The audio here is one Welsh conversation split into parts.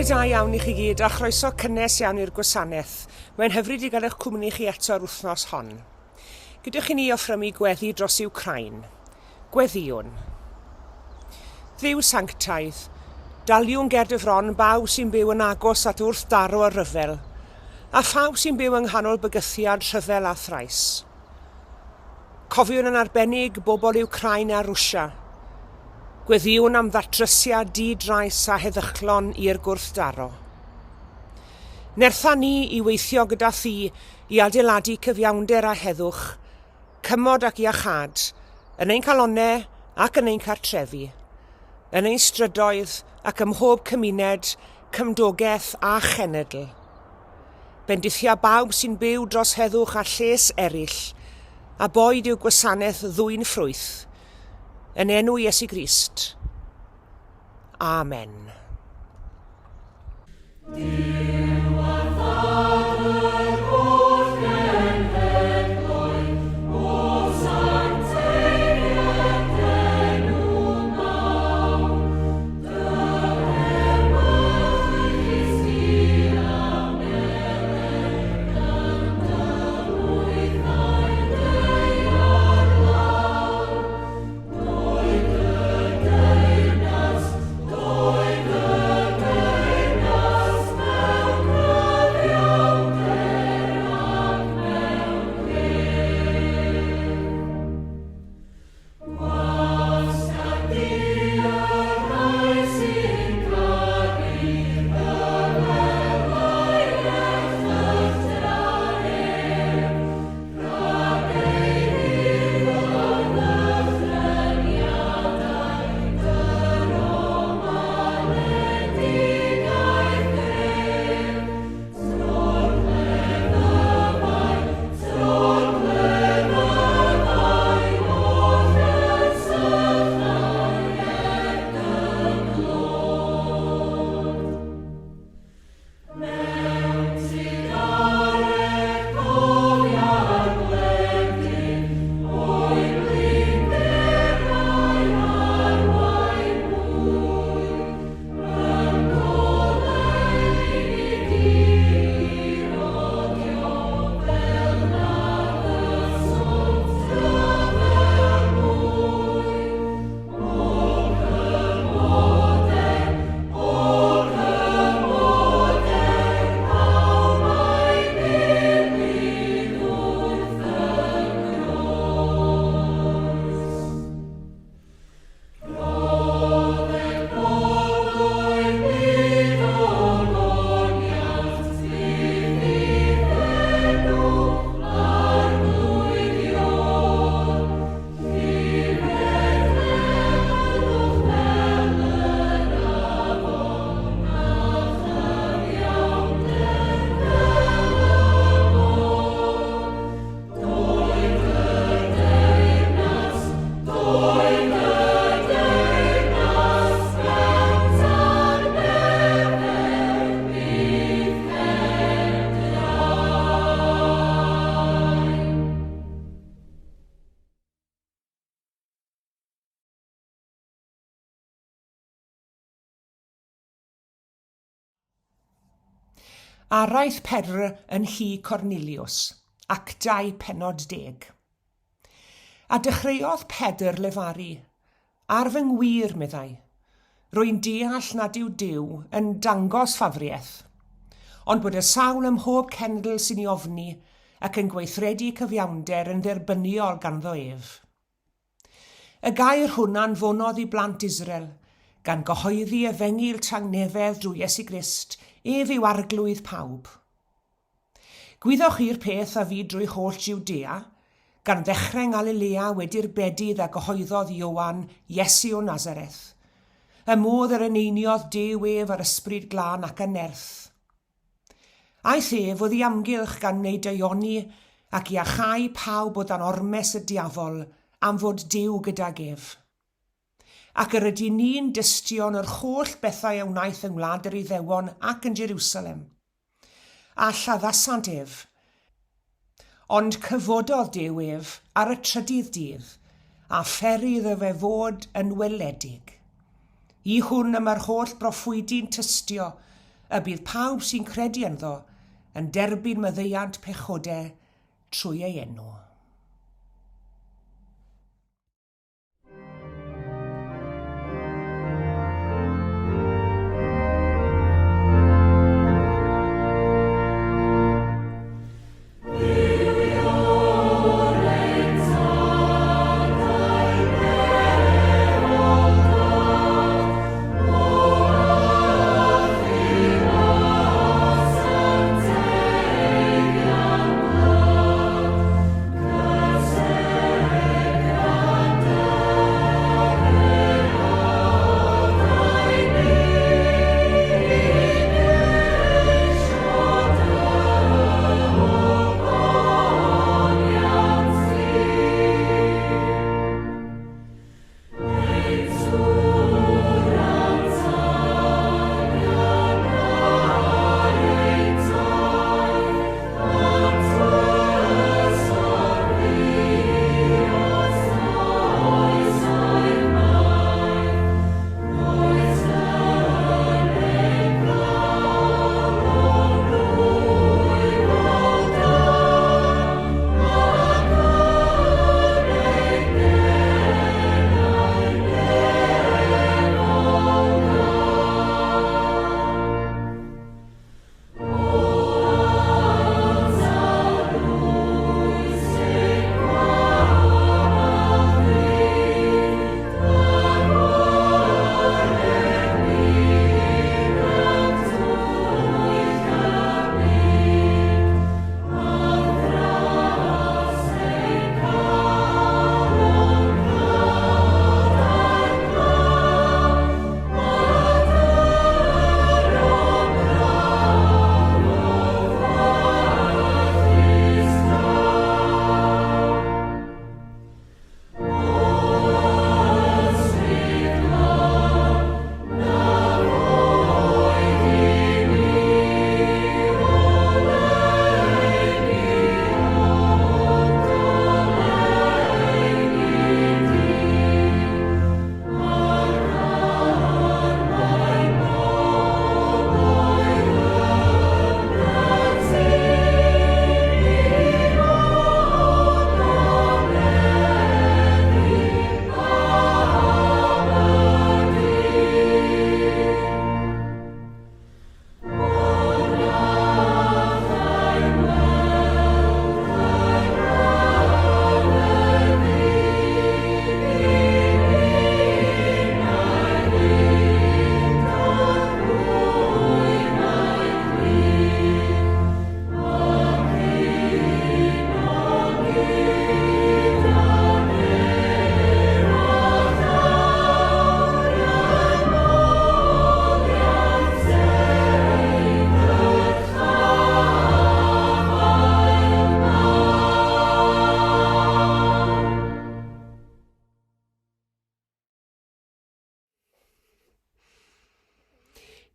da iawn i chi gyd a chroeso cynnes iawn i'r gwasanaeth. Mae'n hyfryd i gael eich cwmni chi eto'r wythnos hon. Gydwch chi ni offrymu gweddi dros Iwcrain. Gweddïwn. Dduw sanctaidd, daliwn ger dy fron bawb sy'n byw yn agos at wrthdaro a rhyfel, a phawb sy'n byw yng nghanol bygythiad rhyfel a thrais. Cofiwn yn arbennig bobl Iwcrain a Rwsia. Gweddïwn am ddatrysiad di-drais a heddychlon i'r gwrthdaro. Nertha ni i weithio gyda thi i adeiladu cyfiawnder a heddwch, cymod ac iachâd, yn ein calonnau ac yn ein cartrefi, yn ein strydoedd ac ym mhob cymuned, cymdogaeth a chenedl. Bendithia bawb sy'n byw dros heddwch a lles eraill, a boed i'w gwasanaeth ddwyn ffrwyth. Yn enw Iesu Grist. Amen. Duw a Thad yr holl genhedloedd, O sancteiddied d'enw mawr, dy ewyllys di a wneler gan dy lwythau daear lawr. Doed dy deyrnas, doed dy deyrnas mewn cyfiawnder ac mewn hedd. Gwasgar di y rhai sy'n caru rhyfelau erchyllter ef, rhag ei hudo ddychryniadau dy romanedigaeth gref. Tro'r cleddyfau, tro'r cleddyfau, oll yn sychau er dy glod. Mewn trugaredd cofia'r gwledydd, o'u blinderau arwain hwy. Yng ngoleuni di rodio fel na ddysont ryfel mwy. O cymoder, o cymoder, pawb a'i gilydd wrth y groes. Rhodded bobloedd byd ogoniant byth i'th enw, Arglwydd Iôn. Llifed heddwch fel yr afon, a chyfiawnder fel y môr. Doed dy deyrnas, doed dy deyrnas mewn tangnefedd byth heb drai. Araith Pedr yn nhŷ Cornelius, Actau pennod deg. A dechreuodd Pedr lefaru, Ar fy ngwir, meddai, rwy'n deall nad yw Duw yn dangos ffafriaeth, ond bod y sawl ym mhob cenedl sy'n ei ofni ac yn gweithredu cyfiawnder yn dderbyniol ganddo ef. Y gair hwn anfonodd i blant Israel, gan gyhoeddi efengyl tangnefedd drwy Iesu Grist, ef yw Arglwydd pawb. Gwyddoch chi'r peth a fu drwy holl Jwdea, gan ddechrau yng Ngalilea wedi'r bedydd a gyhoeddodd Ioan, Iesu o Nazareth, y modd yr eneiniodd Duw ef â'r Ysbryd Glân ac â nerth. Aeth ef oddi amgylch gan wneud daioni ac iachau pawb o dan ormes y diafol am fod Duw gydag ef. Ac yr ydyn ni'n dystion yr holl bethau a wnaeth yng ngwlad yr Iddewon ac yn Jerusalem. A lladdasant ef. Ond cyfododd Duw ef ar y trydydd dydd, a pheri iddo fe fod yn weledig. I hwn y mae'r holl broffwydi'n tystio, y bydd pawb sy'n credu ynddo yn derbyn maddeuant pechodau trwy ei enw.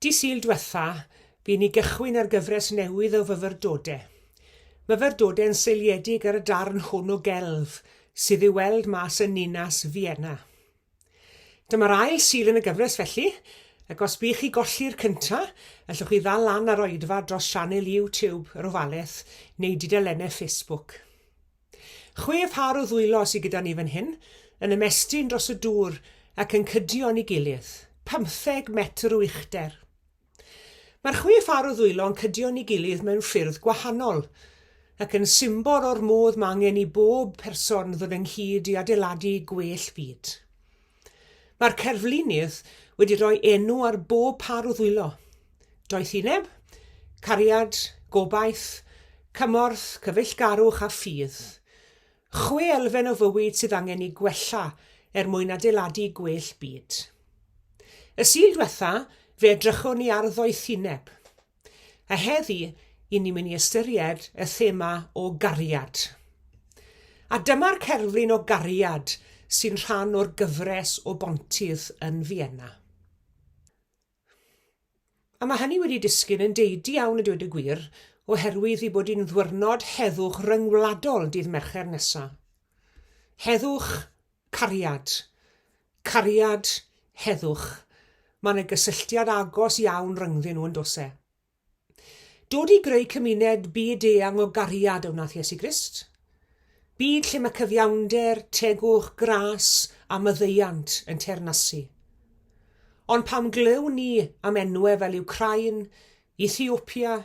Di Sul dwetha, bu ni gychwyn ar gyfres newydd o fyfyrdode. Myfyrdode'n seiliedig ar y darn hwn o gelf sydd i'w weld mas yn ninas Fienna. Dyma'r ail Sul yn y gyfres felly, ac os bu chi golli'r cynta, allwch chi ddal lan ar oedfa dros sianel YouTube yr Ofalaeth neu dudalennau Facebook. Chwe phâr o ddwylo sy gyda ni fan hyn, yn ymestyn dros y dŵr ac yn cydio yn ei gilydd, pymtheg metr o uchder. Mae'r chwe phâr o ddwylo yn cydio yn ei gilydd mewn ffyrdd gwahanol, ac yn symbol o'r modd mae angen i bob person ddod ynghyd i adeiladu gwell byd. Mae'r cerflunydd wedi rhoi enw ar bob pâr o ddwylo. Doethineb, cariad, gobaith, cymorth, cyfeillgarwch a ffydd. Chwe elfen o fywyd sydd angen eu gwella er mwyn adeiladu gwell byd. Y Sul dwetha, fe edrychwn ni ar ddoethineb. A heddi, i ni'n mynd i ystyried y thema o gariad. A dyma'r cerflun o gariad sy'n rhan o'r gyfres o bontydd yn Fienna. A mae hynny wedi disgyn yn deidi iawn a dweud y gwir, oherwydd ei bod hi'n ddwyrnod heddwch ryngwladol dydd Mercher nesa. Heddwch, cariad. Cariad, heddwch. Mae yna gysylltiad agos iawn rhyngddyn nhw yn does e? Dod i greu cymuned byd eang o gariad a wnaeth Iesu Grist. Byd lle mae cyfiawnder, tegwch, gras a maddeuant yn teyrnasu. Ond pam glywn ni am enwau fel Iwcrain, Ethiopia,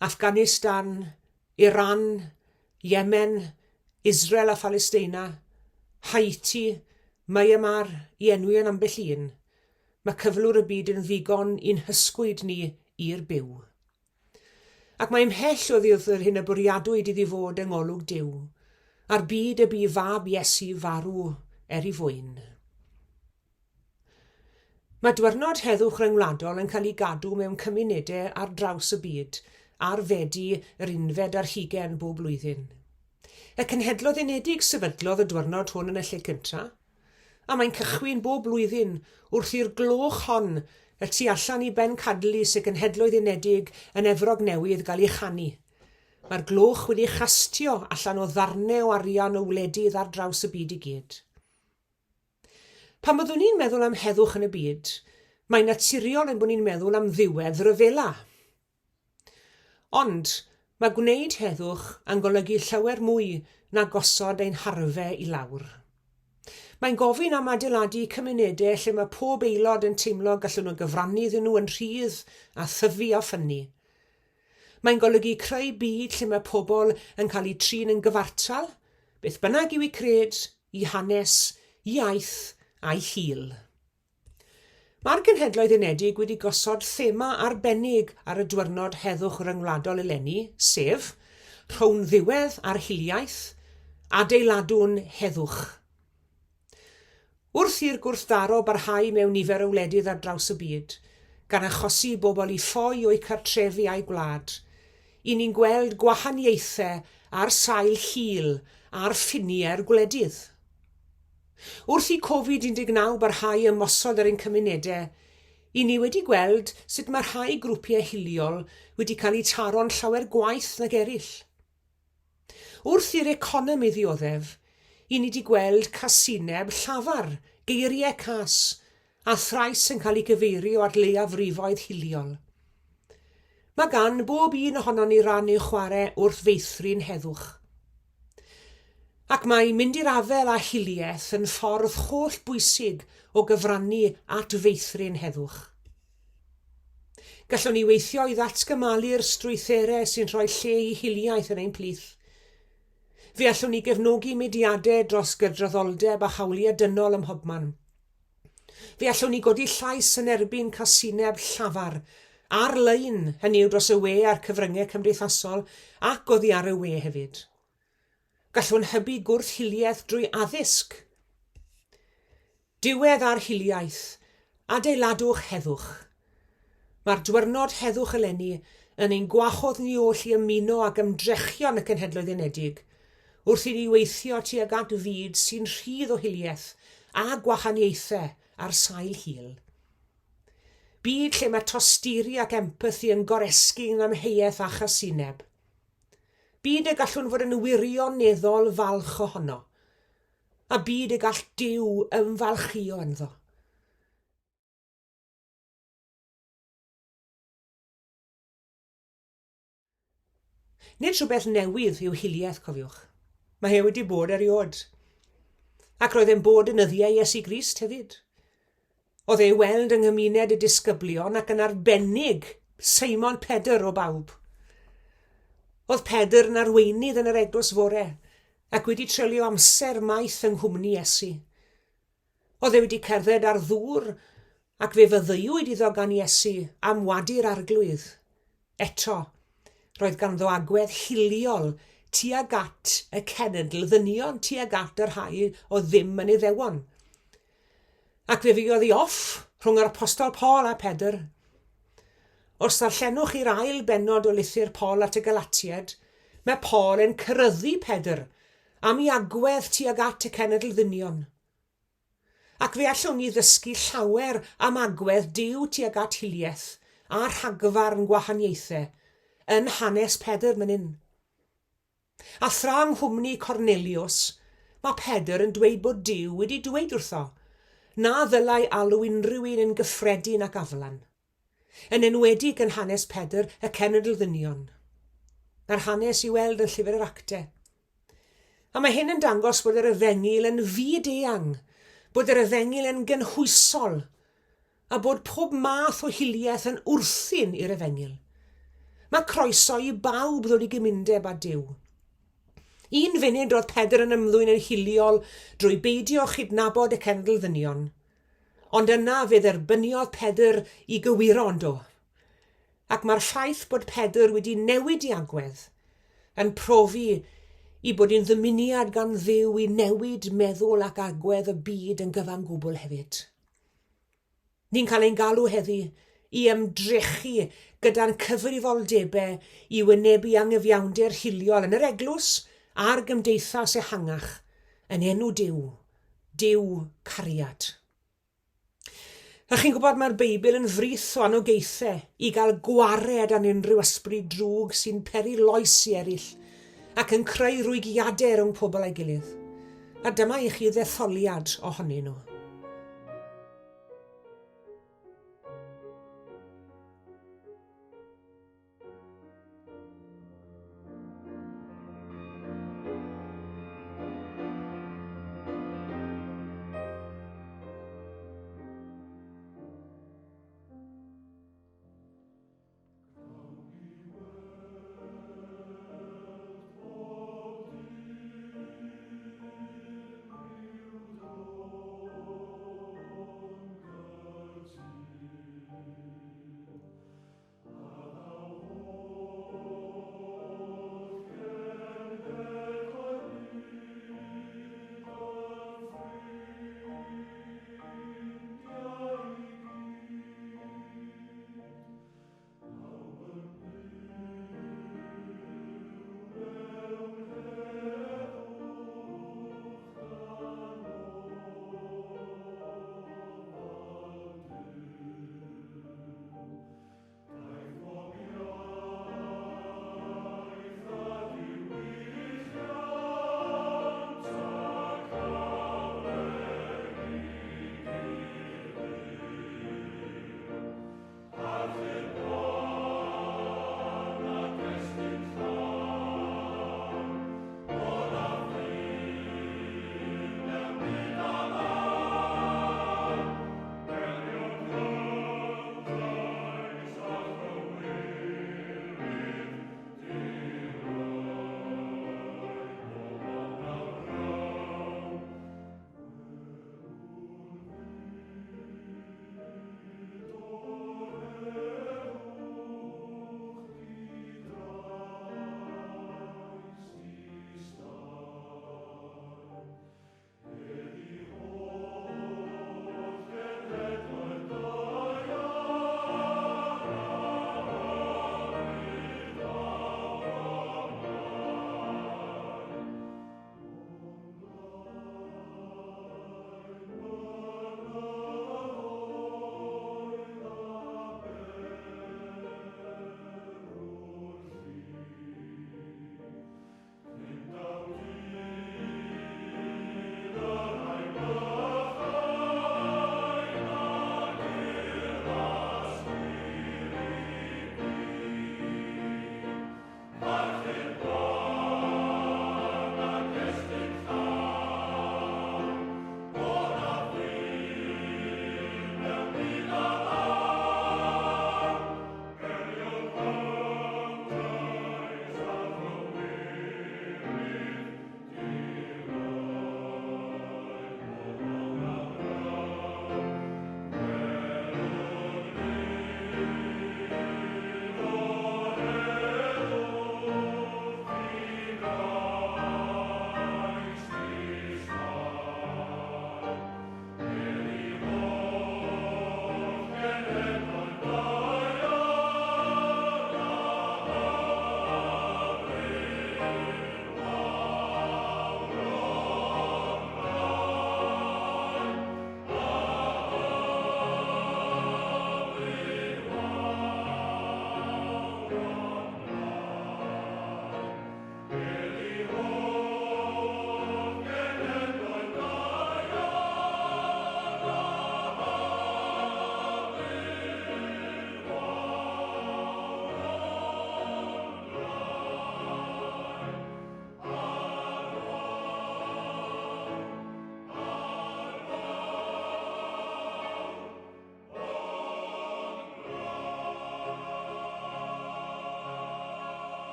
Afghanistan, Iran, Yemen, Israel a Phalesteina, Haiti, Myanmar, i enwi yn ambell un, mae cyflwr y byd yn ddigon i'n hysgwyd ni i'r byw. Ac mae ymhell oddi wrth yr hyn y bwriadwyd iddi fod yng ngolwg Duw, a'r byd y bu fab Iesu farw er ei fwyn. Mae Dwyrnod Heddwch Ryngwladol yn cael ei gadw mewn cymunedau ar draws y byd ar Fedi yr unfed ar hugain bob blwyddyn. Y Cenhedloedd Unedig sefydlodd y dwyrnod hwn yn y lle cyntaf, A mae'n cychwyn bob blwyddyn wrth i'r gloch hon y tu allan i bencadlys y Genhedloedd Unedig yn Efrog Newydd gael ei chanu. Mae'r gloch wedi ei chastio allan o ddarnau o arian o wledydd ar draws y byd i gyd. Pan byddwn ni'n meddwl am heddwch yn y byd, mae'n naturiol ein bod ni'n meddwl am ddiwedd rhyfela. Ond, mae gwneud heddwch yn golygu llawer mwy na gosod ein harfau i lawr. Mae'n gofyn am adeiladu cymunedau lle mae pob aelod yn teimlo gallwn nhw gyfrannu iddyn nhw yn rhydd a thyfu a ffynnu. Mae'n golygu creu byd lle mae pobl yn cael eu trin yn gyfartal, beth bynnag yw eu cred, eu hanes, iaith a'u hil. Mae'r Cenhedloedd Unedig wedi gosod thema arbennig ar y Dwyrnod Heddwch Ryngwladol eleni, sef, Rhown ddiwedd ar hiliaeth, adeiladwn heddwch. Wrth i'r gwrthdaro barhau mewn nifer o wledydd ar draws y byd, gan achosi i bobl i ffoi o'u cartrefi a'u gwlad, i ni'n gweld gwahaniaethau ar sail hil ar ffiniau'r gwledydd. Wrth i Covid 19 barhau ymosod ar ein cymunedau, i ni wedi gweld sut mae rhai grwpiau hiliol wedi cael eu taro'n llawer gwaeth nag eraill. Wrth i'r economi ddioddef, i ni 'di gweld casineb llafar, geiriau cas, a thrais yn cael ei gyfeirio at leiafrifoedd hiliol. Mae gan bob un ohonon ni ran i'w chwarae wrth feithrin heddwch. Ac mae mynd i'r afael â hiliaeth yn ffordd holl bwysig o gyfrannu at feithrin heddwch. Gallwn ni weithio i ddatgymalu'r strwythurau sy'n rhoi lle i hiliaeth yn ein plith. Fe allwn ni gefnogi mudiadau dros gydraddoldeb a hawliau dynol ym mhobman. Fe allwn ni godi llais yn erbyn casineb llafar, ar-lein, hynny yw dros y we a'r cyfryngau cymdeithasol, ac oddi ar y we hefyd. Gallwn hybu gwrth-hiliaeth drwy addysg. Diwedd ar hiliaeth, adeiladwch heddwch. Mae'r Dwyrnod Heddwch eleni yn ein gwahodd ni oll i ymuno ag ymdrechion y Cenhedloedd Unedig wrth i ni weithio tuag at fyd sy'n rhydd o hiliaeth a gwahaniaethau ar sail hil. Byd lle mae tosturi ac empathi yn goresgyn amheuaeth a chasineb. Byd y gallwn fod yn wirioneddol falch ohono, a byd y gall Duw ymfalchïo ynddo. Nid rhywbeth newydd yw hiliaeth, cofiwch. Mae e wedi bod eriod. Ac roedd e'n bod yn nyddiau Iesu Grist hefyd. Oedd e i weld yng nghymuned y disgyblion ac yn arbennig Seimon Pedr o bawb. Oedd Pedr yn arweinydd yn yr eglwys fore ac wedi treulio amser maith yng nghwmni Iesu. Oedd e wedi cerdded ar ddŵr, ac fe faddeuwyd iddo gan Iesu am wadu'r Arglwydd. Eto, roedd ganddo agwedd hiliol tuag at y cenedl ddynion, tuag at y rhai oedd ddim yn Iddewon. Ac fe fuodd i off rhwng yr Apostol Paul a Pedr. Os ddarllenwch chi'r ail bennod o lythyr Paul at y Galatiaid, mae Paul yn ceryddu Pedr am ei agwedd tuag at y cenedl ddynion. Ac fe allwn ni ddysgu llawer am agwedd Duw tuag at hiliaeth a rhagfarn gwahaniaethau yn hanes Pedr man hyn. A thra yng nghwmni Cornelius, mae Pedr yn dweud bod Duw wedi dweud wrtho na ddylai alw unrhyw un yn gyffredin ac aflan. Yn enwedig yn hanes Pedr y cenedl ddynion. Mae'r hanes i weld yn Llyfr yr Actau. A mae hyn yn dangos bod yr efengyl yn fyd eang, bod yr efengyl yn gynhwysol, a bod pob math o hiliaeth yn wrthun i'r efengyl. Mae croeso i bawb ddod i gymundeb â Duw. Un funud roedd Pedr yn ymddwyn yn hiliol drwy beidio chydnabod y cenedl ddynion, Ond yna fe dderbyniodd Pedr i gywiro, yndo? Ac mae'r ffaith bod Pedr wedi newid i agwedd yn profi i bod hi'n ddymuniad gan Dduw i newid meddwl ac agwedd y byd yn gyfan gwbl hefyd. Ni'n cael ein galw heddi i ymdrechu gyda'n cyfrifoldebau i wynebu anghyfiawnder hiliol yn yr eglwys a'r gymdeithas ehangach yn enw Duw Duw cariad. A chi'n gwybod mae'r Beibl yn frith o anogaethau i gael gwared an unrhyw ysbryd drwg sy'n peri loes i eraill ac yn creu rwygiadau rhwng pobl a'i gilydd. A dyma i chi ddetholiad ohonyn nhw.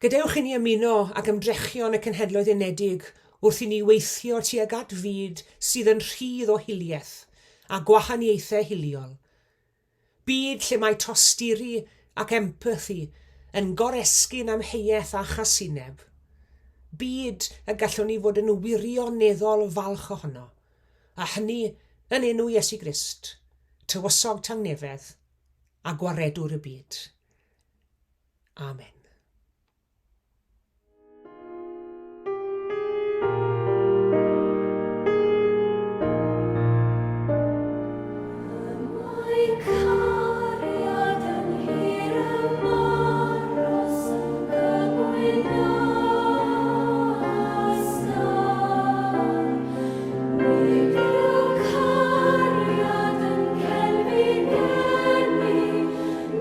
Gadewch i ni ymuno ag ymdrechion y Cenhedloedd Unedig wrth i ni weithio tuag at fyd sydd yn rhydd o hiliaeth a gwahaniaethau hiliol. Byd lle mae tosturi ac empathi yn goresgyn amheuaeth a chasineb. Byd y gallwn ni fod yn wirioneddol falch ohono, a hynny yn enw Iesu Grist, Tywysog Tangnefedd a Gwaredwr y byd. Amen. Mae cariad yn hir ymaros yn gymwynas. Nid yw cariad yn celfydd geni,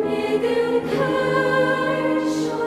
Nid yw'n ceisio.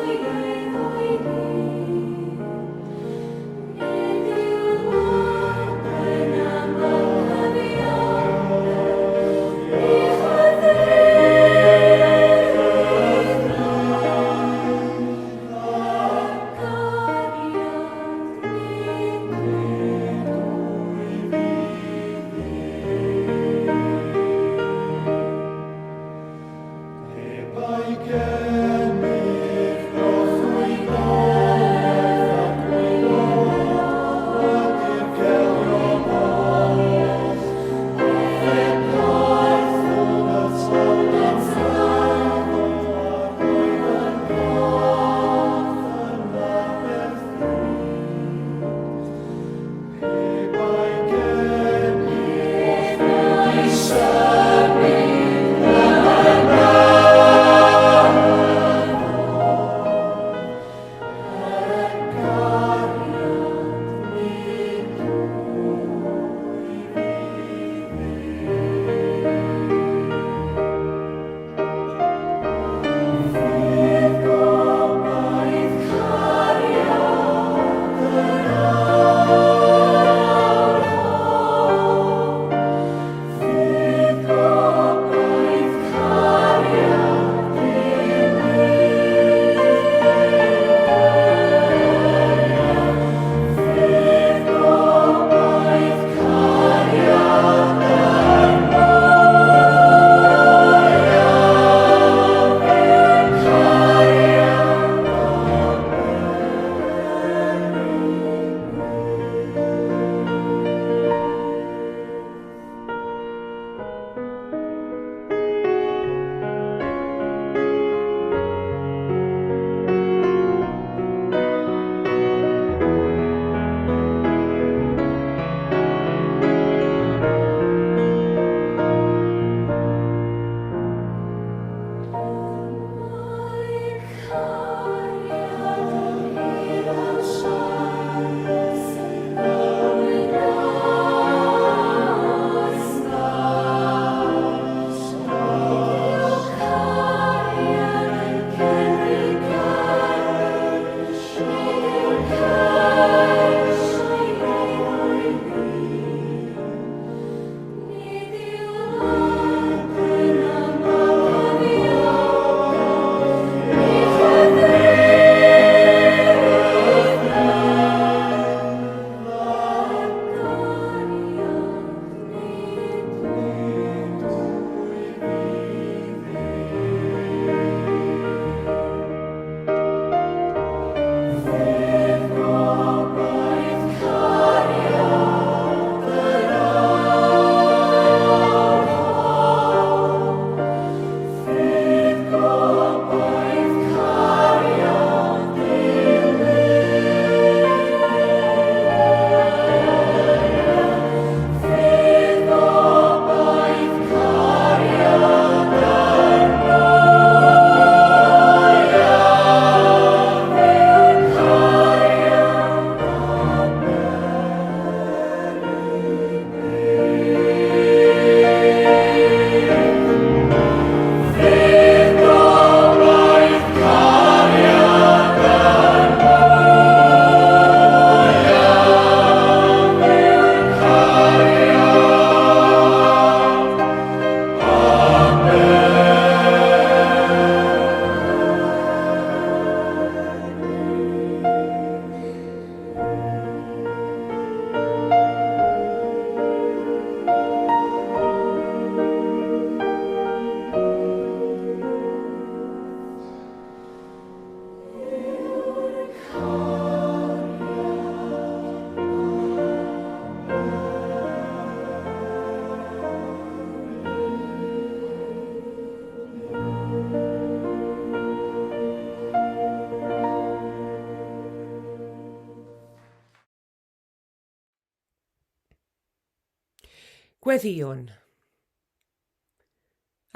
Gweddïwn.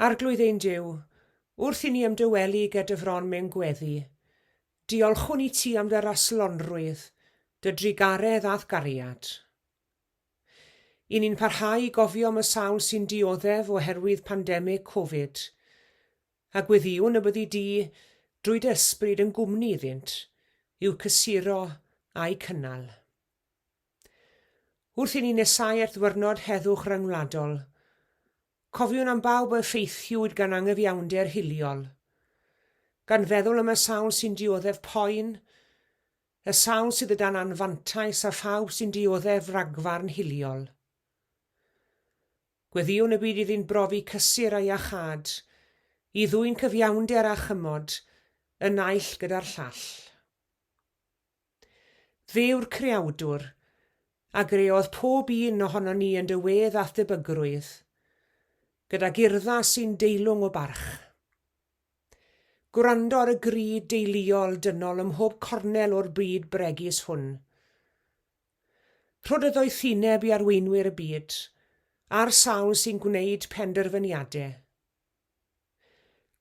Arglwydd ein Duw, wrth i ni ymdawelu ger dy fron mewn gweddi, diolchwn i ti am dy raslonrwydd, dy drugaredd a'th gariad. I ni'n parhau i gofio am y sawl sy'n dioddef oherwydd pandemig Covid, a gweddïwn y byddi di, drwy dy ysbryd yn gwmni iddynt, i'w cysuro a'u cynnal. Wrth i ni nesáu at Ddiwrnod Heddwch Ryngwladol, cofiwn am bawb a effeithiwyd gan angyfiawnder hiliol, gan feddwl am y sawl sy'n dioddef poen, y sawl sydd o dan anfantais a phawb sy'n dioddef ragfarn hiliol. Gweddïwn y byd iddynt brofi cysur a iachâd, i ddwyn cyfiawnder a chymod, y naill gyda'r llall. Fe yw'r Creawdwr, a greodd pob un ohonon ni yn dy wedd a'th debygrwydd, gydag urddas sy'n deilwng o barch. Gwrando ar y gri deuluol dynol ym mhob cornel o'r byd bregus hwn. Rho dy ddoethineb i arweinwyr y byd, a'r sawl sy'n gwneud penderfyniadau.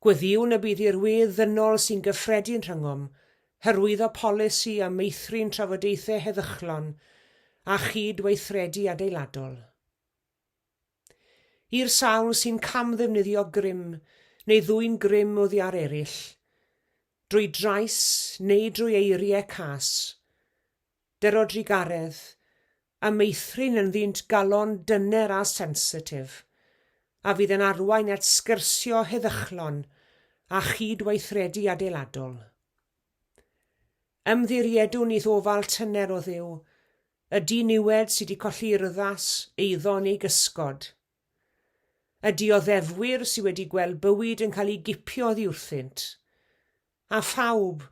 Gweddïwn y bydd i'r wedd ddynol sy'n gyffredin rhyngom hyrwyddo polisi a meithrin trafodaethau heddychlon a chyd-weithredu adeiladol. I'r sawl sy'n cam-ddefnyddio grym neu ddwyn grym oddi ar eraill, drwy drais neu drwy eiriau cas, Dyro drugaredd, a meithrin ynddynt galon dyner a sensitif, a fydd yn arwain at sgyrsio heddychlon a chyd-weithredu adeiladol. Ymddiriedwn i'th ofal tyner, O Dduw, y diniwed sy 'di colli urddas, eiddo neu gysgod. Y dioddefwyr sy wedi gweld bywyd yn cael ei gipio oddi wrthynt, a phawb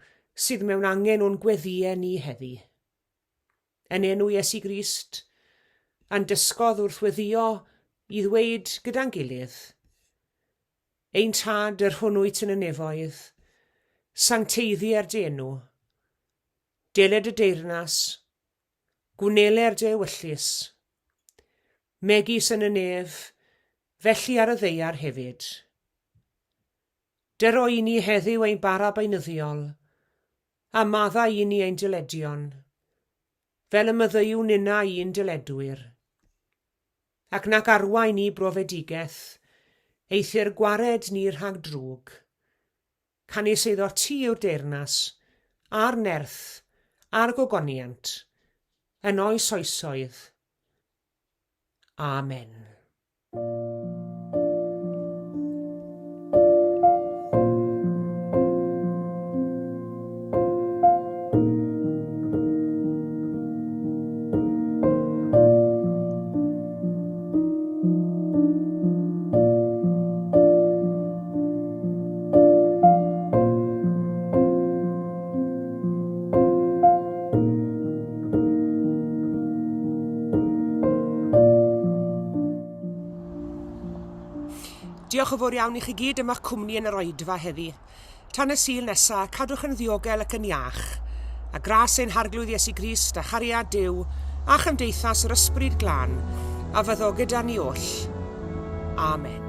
sydd mewn angen o'n gweddïau ni heddi. Yn enw Iesu Grist, a'n dysgodd wrth weddïo i ddweud gyda'n gilydd, Ein Tad, yr hwn wyt yn y nefoedd, sancteiddier dy enw. Deled dy deyrnas, gwneler dy ewyllys, megis yn y nef, felly ar y ddaear hefyd. Dyro i ni heddiw ein bara beunyddiol, a maddau i ni ein dyledion, fel y maddeuwn ninnau i'n dyledwyr. Ac nac arwain ni brofedigaeth, eithr gwared ni rhag drwg. Canys eiddo ti yw'r deyrnas, a'r nerth, a'r gogoniant, yn oes oesoedd. Amen. Diolch yn fawr iawn i chi gyd am eich cwmni yn yr oedfa heddi. Tan y Sul nesa, cadwch yn ddiogel ac yn iach. A gras ein Harglwydd Iesu Grist a chariad Duw a chymdeithas yr Ysbryd Glân a fyddo gyda ni oll. Amen.